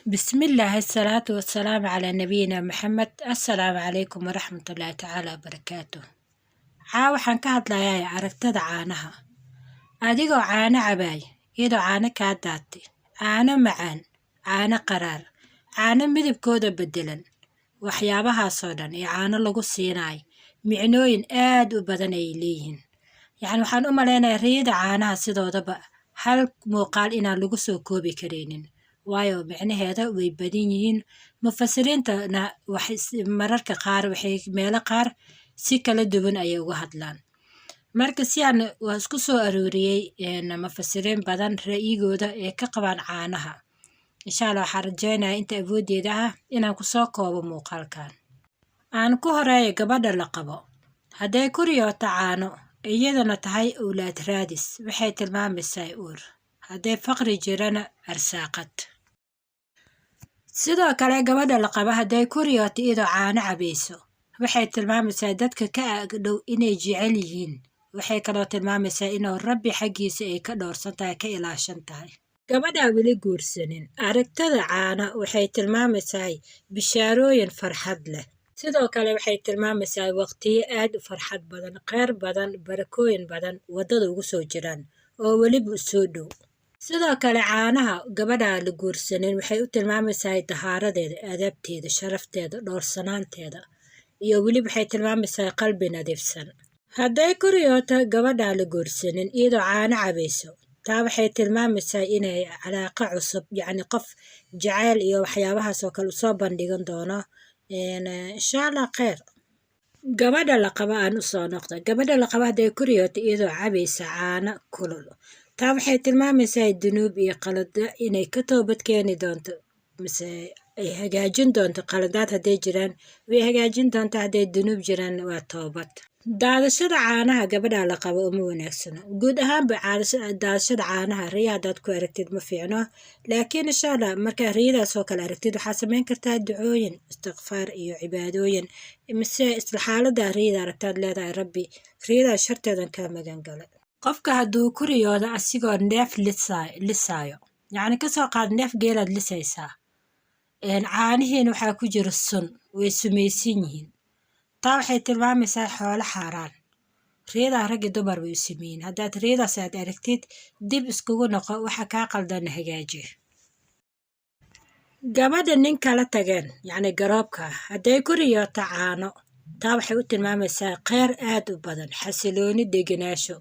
Bismillaahi asalaatu wasalaamu calaa nabiyina Maxamed. Assalaamu calaykum waraxmatullaahi tacaala wabarakaatuh. Caa waxaan ka hadlayaa aragtada caanaha. Adigoo caano cabaay, iyadoo caano kaa daatay, caano macaan, caano qaraar, caano midabkooda beddelan, waxyaabahaasoo dhan iyo caano lagu siinayo micnooyin aad u badan ayay leeyihiin. Yacni waxaan u malaynayaa riyada caanaha sidoodaba hal muuqaal inaan lagu soo koobi karaynin, waayo micnaheeda way badan yihiin. Mufasiriintana waxay mararka qaar waxay meelo qaar si kala duwan ayay uga hadlaan. Marka si aan waa isku soo arooriyey mufasiriin badan ra'yigooda ee ka qabaan caanaha. Insha Allah waxaan rajeynayaa inta awooddeeda ah inaan kusoo koobo muuqaalkan. Aan ku horeeyo gabadha la qabo. Hadday ku riyooto caano, iyadana tahay owlaad raadis, waxay tilmaamaysaa uur. Hadday faqri jirana, arsaaqad. Sidoo kale gabadha la qabo hadday ku riyooto iyadoo caano cabayso, waxay tilmaamaysaa dadka ka ag dhow inay jecel yihiin. Waxay kaloo tilmaamaysaa inuu Rabbi xaggiisa ay ka dhowrsan tahay, ka ilaashan tahay. Gabadhaa weli guursanin, aragtada caano waxay tilmaamaysaa bishaarooyin farxad leh. Sidoo kale waxay tilmaamaysaa waqtiyo aad u farxad badan, kheyr badan, barakooyin badan waddada ugu soo jiraan oo weliba soo dhow. Sidoo kale caanaha gabadha la guursanin waxay u tilmaamaysaa dahaaradeeda, aadaabteeda, sharafteeda, dhowrsanaanteeda, iyo weliba waxay tilmaamaysaa qalbi nadiifsan. Hadday ku riyooto gabadha la guursanin iyadoo caano cabayso, taa waxay tilmaamaysaa inay calaaqo cusub, yacni qof jacayl iyo waxyaabahaas oo kale usoo bandhigan doono, insha Allah kheyr. Gabadha la qabo aan usoo noqda. Gabadha la qabo hadday ku riyooto iyadoo cabaysa caano kulul, taa waxay tilmaamaysaa dunuub iyo qalada inay ka toobad keeni doonto, mise ay hagaajin doonto. Qaladaad hadday jiraan way hagaajin doontaa, hadday dunuub jiraan waa toobad. Daadashada caanaha gabadha la qabo uma wanaagsano. Guud ahaanba daadashada caanaha riya haddaad ku aragtid ma fiicno, laakiin insha Allah markaa riyadaas oo kale aragtid waxaad samayn kartaa ducooyin, istikfaar iyo cibaadooyin, mise isla xaalada riyada aragtaad leedahay: "Rabbi, riyadaas sharteedan kaa magan galay." Qofka hadduu ku riyoodo asigoo neef lisaayo, yacni kasoo qaad neef geelaad lisaysaa, caanihiina waxaa ku jira sun, way sumaysan yihiin, taa waxay tilmaamaysaa xoolo xaaraan. Riyadaa raggi dumar way u sameeyiin. Haddaad riyadaas aad aragtid, dib iskugu noqo, waxa kaa qaldana hagaaji. Gabadha nin kala tageen, yacni garoobka, hadday ku riyooto caano, taa waxay u tilmaamaysaa kheyr aad u badan, xasilooni, degenaansho.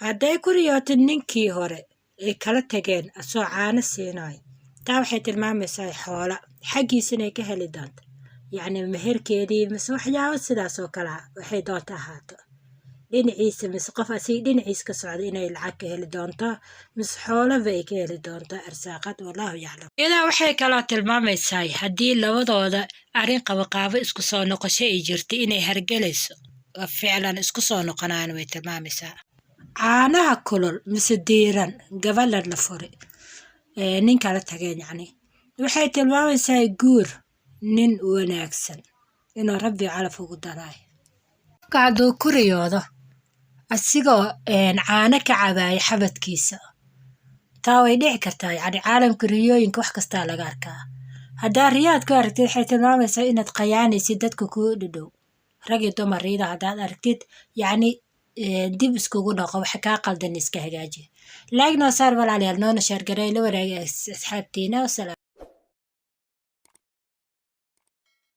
Hadday ku riyooto ninkii hore ay kala tageen asoo caano siinayo, taa waxay tilmaamaysaa xoola xaggiisa inay ka heli doonto, yacni meherkeedii mise waxyaabo sidaas oo kale ah, waxay doonto ahaato, dhinaciisa mise qof asiga dhinaciisa ka socda inay lacag ka heli doonto mise xoolaba ay ka heli doonto, arsaaqad, wallahu yaclam. Iyadaa waxay kaloo tilmaamaysaa haddii labadooda arrin qabaqaabo isku soo noqosho ay jirto inay hargelayso oo ficlan isku soo noqonaan way tilmaamaysaa. Caanaha kulul mise diiran gabadha la furi ee nin kala tageen, yacni waxay tilmaamaysaa guur nin wanaagsan inuu Rabbi calaf ugu daraay. Qofka hadduu ku riyoodo asigoo caano ka cabaaya xabadkiisa, taa way dhici kartaa. Yacni caalamka riyooyinka wax kastaa laga arkaa. Haddaa riyaad ku aragtid, waxay tilmaamaysaa inaad qayaanaysid dadka kuu dhadhow, rag iyo dumar. Riyada haddaad aragtid, yacni dib iskugu dhaqo, waxa kaa qaldan iska hagaaji. Like noo saar walaalayaal, noona share garee, la wadaagay asxaabtiina. Wasalaam.